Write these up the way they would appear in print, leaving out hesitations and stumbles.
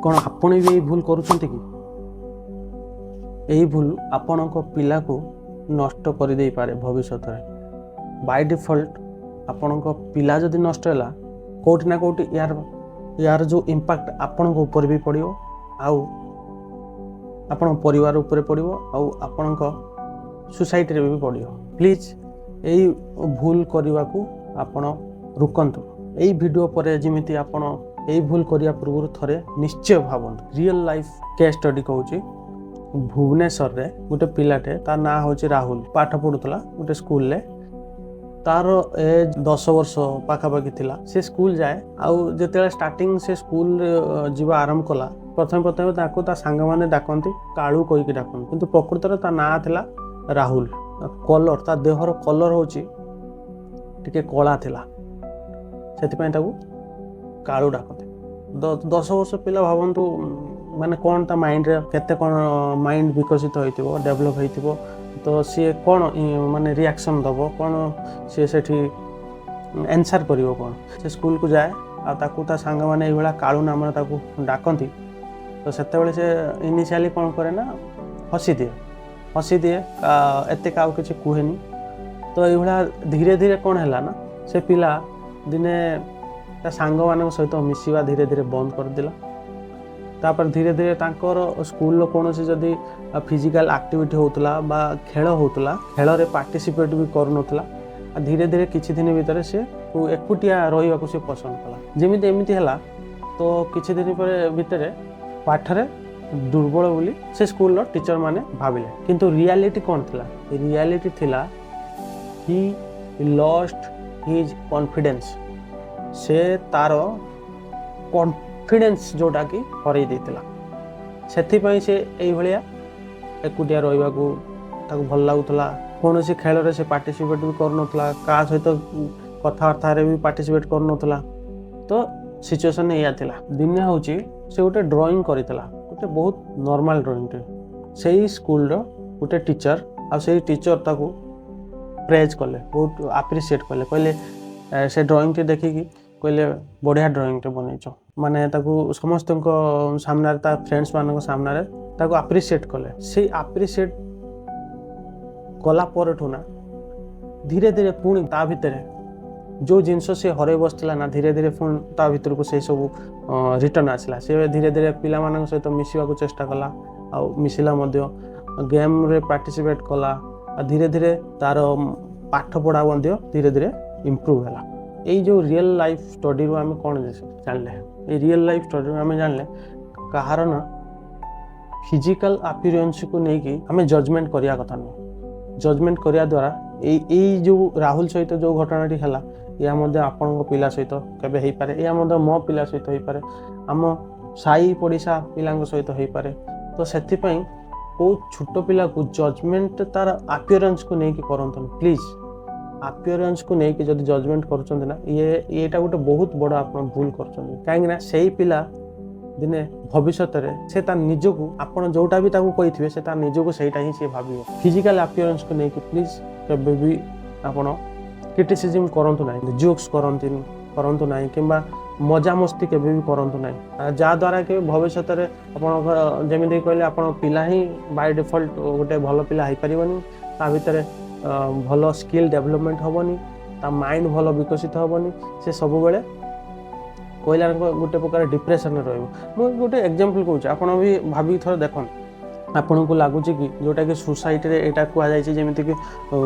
କ'ଣ ଆପଣ ବି ଏଇ ଭୁଲ କରୁଛନ୍ତି କି? ଏଇ ଭୁଲ ଆପଣଙ୍କ ପିଲାକୁ ନଷ୍ଟ କରିଦେଇପାରେ ଭବିଷ୍ୟତରେ। ବାଇ ଡିଫଲ୍ଟ ଆପଣଙ୍କ ପିଲା ଯଦି ନଷ୍ଟ ହେଲା, କେଉଁଠି ନା କେଉଁଠି ୟାର ଯେଉଁ ଇମ୍ପାକ୍ଟ ଆପଣଙ୍କ ଉପରେ ବି ପଡ଼ିବ ଆଉ ଆପଣଙ୍କ ପରିବାର ଉପରେ ପଡ଼ିବ ଆଉ ଆପଣଙ୍କ ସୋସାଇଟିରେ ବି ପଡ଼ିବ। ପ୍ଲିଜ୍, ଏଇ ଭୁଲ କରିବାକୁ ଆପଣ ରୋକନ୍ତୁ। ଏଇ ଭିଡ଼ିଓ ପରେ ଯେମିତି ଆପଣ ଏଇ ଭୁଲ କରିବା ପୂର୍ବରୁ ଥରେ ନିଶ୍ଚୟ ଭାବନ୍ତୁ। ରିଅଲ୍ ଲାଇଫ୍ କେସ୍ ଷ୍ଟଡି କହୁଛି। ଭୁବନେଶ୍ୱରରେ ଗୋଟେ ପିଲାଟେ, ତା ନାଁ ହେଉଛି ରାହୁଲ, ପାଠ ପଢ଼ୁଥିଲା ଗୋଟେ ସ୍କୁଲରେ। ତାର ଏଜ୍ 10 ବର୍ଷ ପାଖାପାଖି ଥିଲା। ସେ ସ୍କୁଲ ଯାଏ ଆଉ ଯେତେବେଳେ ଷ୍ଟାର୍ଟିଂ ସେ ସ୍କୁଲ ଯିବା ଆରମ୍ଭ କଲା, ପ୍ରଥମେ ପ୍ରଥମେ ତାକୁ ତା ସାଙ୍ଗମାନେ ଡାକନ୍ତି, କାଳୁ କହିକି ଡାକନ୍ତି। କିନ୍ତୁ ପ୍ରକୃତରେ ତା ନାଁ ଥିଲା ରାହୁଲ। କଲର୍, ତା ଦେହର କଲର୍ ହେଉଛି ଟିକେ କଳା ଥିଲା, ସେଥିପାଇଁ ତାକୁ କାଳୁ ଡାକନ୍ତି। 10 ବର୍ଷ ପିଲା ଭାବନ୍ତୁ, ମାନେ କ'ଣ ତା ମାଇଣ୍ଡରେ କେତେ କ'ଣ ମାଇଣ୍ଡ ବିକଶିତ ହେଇଥିବ, ଡେଭଲପ୍ ହେଇଥିବ। ତ ସିଏ କ'ଣ ମାନେ ରିଆକ୍ସନ୍ ଦେବ, କ'ଣ ସିଏ ସେଠି ଆନ୍ସର୍ କରିବ କ'ଣ? ସେ ସ୍କୁଲକୁ ଯାଏ ଆଉ ତାକୁ ତା ସାଙ୍ଗମାନେ ଏଇଭଳିଆ କାଳୁ ନାମରେ ତାକୁ ଡାକନ୍ତି। ତ ସେତେବେଳେ ସେ ଇନିସିଆଲି କ'ଣ କରେ ନା, ହସିଦିଏ ହସିଦିଏ, ଏତେ କାହାକୁ କିଛି କୁହେନି। ତ ଏଇଭଳିଆ ଧୀରେ ଧୀରେ କ'ଣ ହେଲା ନା, ସେ ପିଲା ଦିନେ ତା ସାଙ୍ଗମାନଙ୍କ ସହିତ ମିଶିବା ଧୀରେ ଧୀରେ ବନ୍ଦ କରିଦେଲା। ତାପରେ ଧୀରେ ଧୀରେ ତାଙ୍କର ସ୍କୁଲର କୌଣସି ଯଦି ଫିଜିକାଲ ଆକ୍ଟିଭିଟି ହେଉଥିଲା ବା ଖେଳ ହେଉଥିଲା, ଖେଳରେ ପାର୍ଟିସିପେଟ୍ ବି କରୁନଥିଲା। ଆଉ ଧୀରେ ଧୀରେ କିଛି ଦିନ ଭିତରେ ସେ ଏକୁଟିଆ ରହିବାକୁ ସେ ପସନ୍ଦ କଲା। ଯେମିତି ଏମିତି ହେଲା, ତ କିଛି ଦିନ ପରେ ଭିତରେ ପାଠରେ ଦୁର୍ବଳ ବୋଲି ସେ ସ୍କୁଲର ଟିଚର ମାନେ ଭାବିଲେ। କିନ୍ତୁ ରିଆଲିଟି କ'ଣ ଥିଲା? ରିଆଲିଟି ଥିଲା, he lost his confidence. ସେ ତାର କନଫିଡେନ୍ସ ଯେଉଁଟାକି ହରେଇ ଦେଇଥିଲା। ସେଥିପାଇଁ ସେ ଏଇଭଳିଆ ଏକୁଟିଆ ରହିବାକୁ ତାକୁ ଭଲ ଲାଗୁଥିଲା। କୌଣସି ଖେଳରେ ସେ ପାର୍ଟିସିପେଟ୍ ବି କରୁନଥିଲା, କାହା ସହିତ କଥାବାର୍ତ୍ତାରେ ବି ପାର୍ଟିସିପେଟ୍ କରୁନଥିଲା। ତ ସିଚୁଏସନ୍ ଏଇଆ ଥିଲା। ଦିନେ ହେଉଛି ସେ ଗୋଟେ ଡ୍ରଇଂ କରିଥିଲା, ଗୋଟେ ବହୁତ ନର୍ମାଲ ଡ୍ରଇଂଟେ। ସେଇ ସ୍କୁଲର ଗୋଟେ ଟିଚର, ଆଉ ସେଇ ଟିଚର ତାକୁ ପ୍ରେଜ୍ କଲେ, ବହୁତ ଆପ୍ରିସିଏଟ୍ କଲେ। କହିଲେ, ସେ ଡ୍ରଇଂଟି ଦେଖିକି କହିଲେ, "ବଢ଼ିଆ ଡ୍ରଇଂଟେ ବନେଇଛ।" ମାନେ ତାକୁ ସମସ୍ତଙ୍କ ସାମ୍ନାରେ, ତା ଫ୍ରେଣ୍ଡସ୍ ମାନଙ୍କ ସାମ୍ନାରେ ତାକୁ ଆପ୍ରିସିଏଟ୍ କଲେ। ସେଇ ଆପ୍ରିସିଏଟ୍ କଲା ପରଠୁ ନା ଧୀରେ ଧୀରେ ପୁଣି ତା ଭିତରେ ଯେଉଁ ଜିନିଷ ସେ ହରେଇ ବସିଥିଲା ନା, ଧୀରେ ଧୀରେ ପୁଣି ତା ଭିତରକୁ ସେଇ ସବୁ ରିଟର୍ନ ଆସିଲା। ସେ ଧୀରେ ଧୀରେ ପିଲାମାନଙ୍କ ସହିତ ମିଶିବାକୁ ଚେଷ୍ଟା କଲା ଆଉ ମିଶିଲା ମଧ୍ୟ, ଗେମ୍ରେ ପାର୍ଟିସିପେଟ୍ କଲା ଆଉ ଧୀରେ ଧୀରେ ତାର ପାଠ ପଢ଼ା ମଧ୍ୟ ଧୀରେ ଧୀରେ ଇମ୍ପ୍ରୁଭ୍ ହେଲା। ଏଇ ଯେଉଁ ରିଅଲ୍ ଲାଇଫ୍ ଷ୍ଟଡ଼ିରୁ ଆମେ କ'ଣ ଜାଣିଲେ? ଏଇ ରିଅଲ୍ ଲାଇଫ୍ ଷ୍ଟଡ଼ିରୁ ଆମେ ଜାଣିଲେ, କାହାର ନା ଫିଜିକାଲ୍ ଆପିରିଏନ୍ସକୁ ନେଇକି ଆମେ ଜଜମେଣ୍ଟ କରିବା କଥା ନୁହଁ। ଜଜମେଣ୍ଟ କରିବା ଦ୍ୱାରା ଏଇ ଯେଉଁ ରାହୁଲ ସହିତ ଯେଉଁ ଘଟଣାଟି ହେଲା, ଏହା ମଧ୍ୟ ଆପଣଙ୍କ ପିଲା ସହିତ କେବେ ହେଇପାରେ, ଏହା ମଧ୍ୟ ମୋ ପିଲା ସହିତ ହେଇପାରେ, ଆମ ସାହି ପଡ଼ିଶା ପିଲାଙ୍କ ସହିତ ହେଇପାରେ। ତ ସେଥିପାଇଁ କେଉଁ ଛୋଟ ପିଲାକୁ ଜଜମେଣ୍ଟ ତାର ଆପିୟରାନ୍ସକୁ ନେଇକି କରନ୍ତୁନି ପ୍ଲିଜ୍। ଆପିୟରାନ୍ସକୁ ନେଇକି ଯଦି ଜଜମେଣ୍ଟ କରୁଛନ୍ତି ନା, ଇଏ ଏଇଟା ଗୋଟେ ବହୁତ ବଡ଼ ଆପଣ ଭୁଲ କରୁଛନ୍ତି। କାହିଁକି ନା ସେଇ ପିଲା ଦିନେ ଭବିଷ୍ୟତରେ ସେ ତା ନିଜକୁ, ଆପଣ ଯୋଉଟା ବି ତାକୁ କହିଥିବେ, ସେ ତା ନିଜକୁ ସେଇଟା ହିଁ ସିଏ ଭାବିବ। ଫିଜିକାଲ ଆପିୟରାନ୍ସକୁ ନେଇକି ପ୍ଲିଜ୍ କେବେ ବି ଆପଣ କ୍ରିଟିସିଜିମ୍ କରନ୍ତୁ ନାହିଁ, ଜୋକ୍ସ କରନ୍ତୁ ନାହିଁ କିମ୍ବା ମଜାମସ୍ତି କେବେ ବି କରନ୍ତୁ ନାହିଁ, ଯାହାଦ୍ୱାରା କି ଭବିଷ୍ୟତରେ ଆପଣଙ୍କର, ଯେମିତି କହିଲେ, ଆପଣଙ୍କ ପିଲା ହିଁ ବାଇ ଡିଫଲ୍ଟ ଗୋଟେ ଭଲ ପିଲା ହେଇପାରିବନି। ତା ଭିତରେ ଭଲ ସ୍କିଲ୍ ଡେଭଲପମେଣ୍ଟ ହେବନି, ତା ମାଇଣ୍ଡ ଭଲ ବିକଶିତ ହେବନି। ସେ ସବୁବେଳେ କହିଲା ଗୋଟେ ପ୍ରକାର ଡିପ୍ରେସନରେ ରହିବ। ମୁଁ ଗୋଟେ ଏକ୍ଜାମ୍ପଲ୍ କହୁଛି, ଆପଣ ବି ଭାବିକି ଥରେ ଦେଖନ୍ତୁ। ଆପଣଙ୍କୁ ଲାଗୁଛି କି ଯେଉଁଟାକି ସୋସାଇଟିରେ ଏଇଟା କୁହାଯାଇଛି, ଯେମିତିକି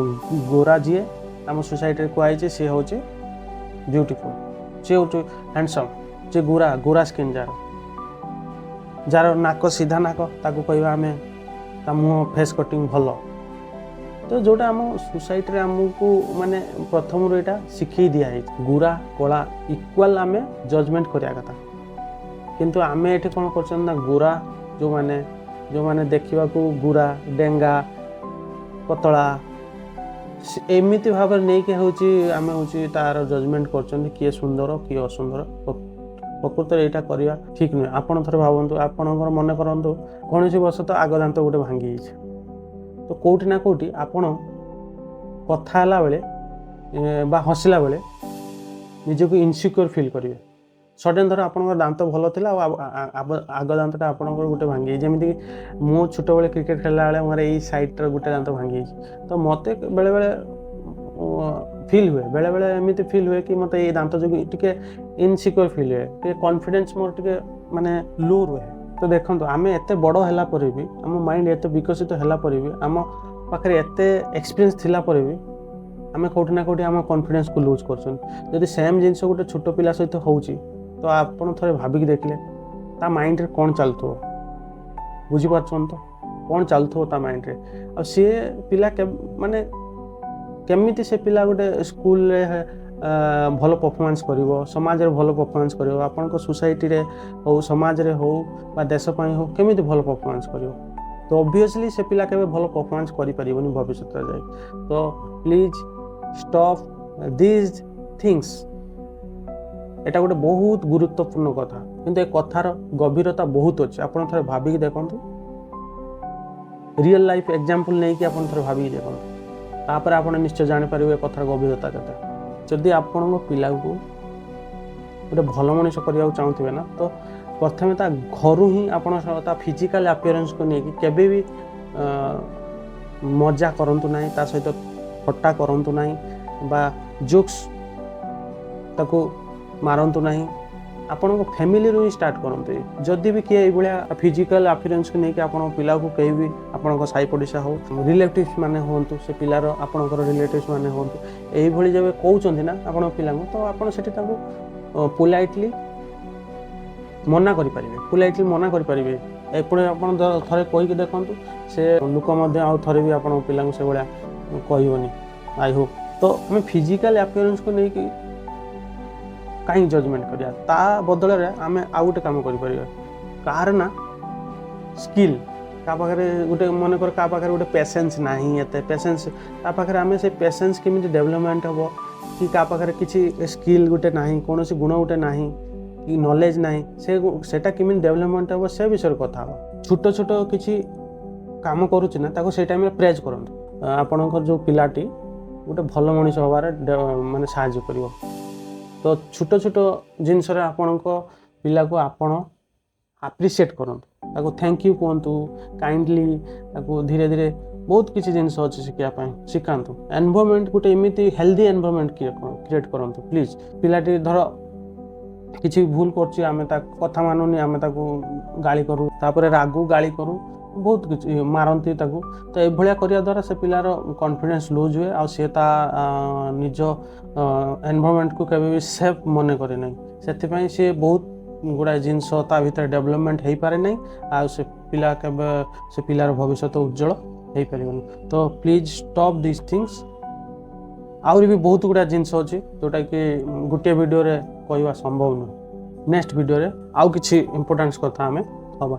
ଗୋରା ଯିଏ, ଆମ ସୋସାଇଟିରେ କୁହାଯାଇଛି ସିଏ ହେଉଛି ବ୍ୟୁଟିଫୁଲ୍, ସିଏ ହେଉଛି ହ୍ୟାଣ୍ଡସମ୍। ଯିଏ ଗୋରା, ଗୋରା ସ୍କିନ୍ ଯାହାର, ଯାହାର ନାକ ସିଧା ନାକ, ତାକୁ କହିବା ଆମେ ତା ମୁହଁ ଫେସ୍ କଟିଂ ଭଲ। ତ ଯେଉଁଟା ଆମ ସୋସାଇଟିରେ ଆମକୁ ମାନେ ପ୍ରଥମରୁ ଏଇଟା ଶିଖେଇ ଦିଆହେଇଛି, ଗୋରା କଳା ଇକ୍ୱାଲ୍ ଆମେ ଜଜମେଣ୍ଟ କରିବା କଥା। କିନ୍ତୁ ଆମେ ଏଠି କ'ଣ କରୁଛନ୍ତି ନା, ଗୋରା ଯେଉଁମାନେ ଯେଉଁମାନେ ଦେଖିବାକୁ ଗୋରା, ଡେଙ୍ଗା, ପତଳା, ଏମିତି ଭାବରେ ନେଇକି ହେଉଛି ଆମେ ହେଉଛି ତାର ଜଜମେଣ୍ଟ କରୁଛନ୍ତି, କିଏ ସୁନ୍ଦର, କିଏ ଅସୁନ୍ଦର। ପ୍ରକୃତରେ ଏଇଟା କରିବା ଠିକ୍ ନୁହେଁ। ଆପଣ ଥରେ ଭାବନ୍ତୁ, ଆପଣଙ୍କର ମନେ କରନ୍ତୁ କୌଣସି ବଶତଃ ଆଗ ଦାନ୍ତ ଗୋଟେ ଭାଙ୍ଗି ଯାଇଛି। ତ କେଉଁଠି ନା କେଉଁଠି ଆପଣ କଥା ହେଲା ବେଳେ ବା ହସିଲା ବେଳେ ନିଜକୁ ଇନସିକ୍ୟୋର ଫିଲ୍ କରିବେ। ସଡନ୍ ଧର ଆପଣଙ୍କ ଦାନ୍ତ ଭଲ ଥିଲା ଆଉ ଆଗ ଦାନ୍ତଟା ଆପଣଙ୍କର ଗୋଟେ ଭାଙ୍ଗି ଯାଇଛି। ଯେମିତିକି ମୁଁ ଛୋଟବେଳେ କ୍ରିକେଟ୍ ଖେଳିଲା ବେଳେ ମୋର ଏଇ ସାଇଡ଼୍ର ଗୋଟେ ଦାନ୍ତ ଭାଙ୍ଗି ଯାଇଛି। ତ ମୋତେ ବେଳେବେଳେ ଫିଲ୍ ହୁଏ, ବେଳେବେଳେ ଏମିତି ଫିଲ୍ ହୁଏ କି ମୋତେ ଏଇ ଦାନ୍ତ ଯୋଗୁଁ ଟିକେ ଇନସିକ୍ୟୁର ଫିଲ୍ ହୁଏ, ଟିକେ କନଫିଡେନ୍ସ ମୋର ଟିକେ ମାନେ ଲୋ ରୁହେ। ତ ଦେଖନ୍ତୁ, ଆମେ ଏତେ ବଡ଼ ହେଲା ପରେ ବି, ଆମ ମାଇଣ୍ଡ ଏତେ ବିକଶିତ ହେଲା ପରେ ବି, ଆମ ପାଖରେ ଏତେ ଏକ୍ସପିରିଏନ୍ସ ଥିଲା ପରେ ବି ଆମେ କେଉଁଠି ନା କେଉଁଠି ଆମ କନଫିଡେନ୍ସକୁ ଲୁଜ୍ କରୁଛନ୍ତି। ଯଦି ସେମ୍ ଜିନିଷ ଗୋଟେ ଛୋଟ ପିଲା ସହିତ ହେଉଛି, ତ ଆପଣ ଥରେ ଭାବିକି ଦେଖିଲେ ତା ମାଇଣ୍ଡରେ କ'ଣ ଚାଲୁଥିବ। ବୁଝିପାରୁଛନ୍ତି ତ କ'ଣ ଚାଲୁଥିବ ତା ମାଇଣ୍ଡରେ? ଆଉ ସିଏ ପିଲା ମାନେ କେମିତି ସେ ପିଲା ଗୋଟେ ସ୍କୁଲରେ ଭଲ ପରଫର୍ମାନ୍ସ କରିବ, ସମାଜରେ ଭଲ ପରଫର୍ମାନ୍ସ କରିବ, ଆପଣଙ୍କ ସୋସାଇଟିରେ ହଉ, ସମାଜରେ ହଉ ବା ଦେଶ ପାଇଁ ହଉ, କେମିତି ଭଲ ପରଫର୍ମାନ୍ସ କରିବ? ତ ଅବଭିୟସଲି ସେ ପିଲା କେବେ ଭଲ ପରଫର୍ମାନ୍ସ କରିପାରିବନି ଭବିଷ୍ୟତରେ ଯାଇ। ତ please stop these things. ଏଇଟା ଗୋଟେ ବହୁତ ଗୁରୁତ୍ୱପୂର୍ଣ୍ଣ କଥା, କିନ୍ତୁ ଏ କଥାର ଗଭୀରତା ବହୁତ ଅଛି। ଆପଣ ଥରେ ଭାବିକି ଦେଖନ୍ତୁ, ରିଅଲ୍ ଲାଇଫ୍ ଏକ୍ଜାମ୍ପଲ୍ ନେଇକି ଆପଣ ଥରେ ଭାବିକି ଦେଖନ୍ତୁ, ତାପରେ ଆପଣ ନିଶ୍ଚୟ ଜାଣିପାରିବେ ଏ କଥାର ଗଭୀରତା କେତେ। ଯଦି ଆପଣଙ୍କ ପିଲାକୁ ଗୋଟେ ଭଲ ମଣିଷ କରିବାକୁ ଚାହୁଁଥିବେ ନା, ତ ପ୍ରଥମେ ତା ଘରୁ ହିଁ ଆପଣ ତା ଫିଜିକାଲ୍ ଆପିୟରାନ୍ସକୁ ନେଇକି କେବେ ବି ମଜା କରନ୍ତୁ ନାହିଁ, ତା ସହିତ ଥଟ୍ଟା କରନ୍ତୁ ନାହିଁ ବା ଜୋକ୍ସ ତାକୁ ମାରନ୍ତୁ ନାହିଁ। ଆପଣଙ୍କ ଫ୍ୟାମିଲିରୁ ହିଁ ଷ୍ଟାର୍ଟ କରନ୍ତୁ। ଯଦି ବି କିଏ ଏଇଭଳିଆ ଫିଜିକାଲ୍ ଆପିୟରାନ୍ସକୁ ନେଇକି ଆପଣଙ୍କ ପିଲାକୁ କେହି ବି, ଆପଣଙ୍କ ସାହି ପଡ଼ିଶା ହଉ, ରିଲେଟିଭ୍ସ ମାନେ ହୁଅନ୍ତୁ, ସେ ପିଲାର ଆପଣଙ୍କର ରିଲେଟିଭ୍ସ ମାନେ ହୁଅନ୍ତୁ, ଏଇଭଳି ଯେବେ କହୁଛନ୍ତି ନା ଆପଣଙ୍କ ପିଲାଙ୍କୁ, ତ ଆପଣ ସେଠି ତାଙ୍କୁ ପୋଲାଇଟଲି ମନା କରିପାରିବେ, ପୋଲାଇଟଲି ମନା କରିପାରିବେ। ଏପଟେ ଆପଣ ଥରେ କହିକି ଦେଖନ୍ତୁ, ସେ ଲୋକ ମଧ୍ୟ ଆଉ ଥରେ ବି ଆପଣଙ୍କ ପିଲାଙ୍କୁ ସେଭଳିଆ କହିବନି, I Hope. ତ ଆମେ ଫିଜିକାଲ୍ ଆପିୟରାନ୍ସକୁ ନେଇକି କାହିଁକି ଜଜମେଣ୍ଟ କରିବା? ତା ବଦଳରେ ଆମେ ଆଉ ଗୋଟେ କାମ କରିପାରିବା। କାହାର ନା ସ୍କିଲ୍, କାହା ପାଖରେ ଗୋଟେ, ମନେକର କାହା ପାଖରେ ଗୋଟେ ପେସେନ୍ସ ନାହିଁ, ଏତେ ପେସେନ୍ସ ତା ପାଖରେ, ଆମେ ସେ ପେସେନ୍ସ କେମିତି ଡେଭଲପମେଣ୍ଟ ହେବ, କି କାହା ପାଖରେ କିଛି ସ୍କିଲ୍ ଗୋଟେ ନାହିଁ, କୌଣସି ଗୁଣ ଗୋଟେ ନାହିଁ କି ନଲେଜ ନାହିଁ, ସେଟା କେମିତି ଡେଭଲପମେଣ୍ଟ ହେବ, ସେ ବିଷୟରେ କଥା ହେବ। ଛୋଟ ଛୋଟ କିଛି କାମ କରୁଛି ନା, ତାକୁ ସେଇ ଟାଇମ୍ରେ ପ୍ରେଜ୍ କରନ୍ତୁ। ଆପଣଙ୍କର ଯେଉଁ ପିଲାଟି ଗୋଟେ ଭଲ ମଣିଷ ହେବାରେ ମାନେ ସାହାଯ୍ୟ କରିବ। ତ ଛୋଟ ଛୋଟ ଜିନିଷରେ ଆପଣଙ୍କ ପିଲାକୁ ଆପଣ ଆପ୍ରିସିଏଟ୍ କରନ୍ତୁ, ତାକୁ thank you କୁହନ୍ତୁ କାଇଣ୍ଡଲି। ତାକୁ ଧୀରେ ଧୀରେ ବହୁତ କିଛି ଜିନିଷ ଅଛି ଶିଖିବା ପାଇଁ, ଶିଖାନ୍ତୁ। ଏନଭାରମେଣ୍ଟ ଗୋଟେ ଏମିତି ହେଲ୍ଦି ଏନଭାରମେଣ୍ଟ କ୍ରିଏଟ୍ କରନ୍ତୁ ପ୍ଲିଜ୍। ପିଲାଟି ଧର କିଛି ଭୁଲ କରୁଛି, ଆମେ ତା କଥା ମାନୁନି, ଆମେ ତାକୁ ଗାଳି କରୁ, ତାପରେ ରାଗୁ, ଗାଳି କରୁ, ବହୁତ କିଛି ମାରନ୍ତି ତାକୁ। ତ ଏଭଳିଆ କରିବା ଦ୍ୱାରା ସେ ପିଲାର କନଫିଡେନ୍ସ ଲୁଜ୍ ହୁଏ ଆଉ ସିଏ ତା ନିଜ ଏନଭାରମେଣ୍ଟକୁ କେବେ ବି ସେଫ୍ ମନେ କରେ ନାହିଁ। ସେଥିପାଇଁ ସିଏ ବହୁତ ଗୁଡ଼ାଏ ଜିନିଷ ତା ଭିତରେ ଡେଭଲପମେଣ୍ଟ ହେଇପାରେ ନାହିଁ ଆଉ ସେ ପିଲା କେବେ ସେ ପିଲାର ଭବିଷ୍ୟତ ଉଜ୍ଜଳ ହେଇପାରିବନି। ତ please stop this things. ଆହୁରି ବି ବହୁତ ଗୁଡ଼ାଏ ଜିନିଷ ଅଛି, ଯେଉଁଟାକି ଗୋଟିଏ ଭିଡ଼ିଓରେ କହିବା ସମ୍ଭବ ନୁହେଁ। ନେକ୍ସଟ ଭିଡ଼ିଓରେ ଆଉ କିଛି ଇମ୍ପୋର୍ଟାନ୍ସ କଥା ଆମେ ହେବା।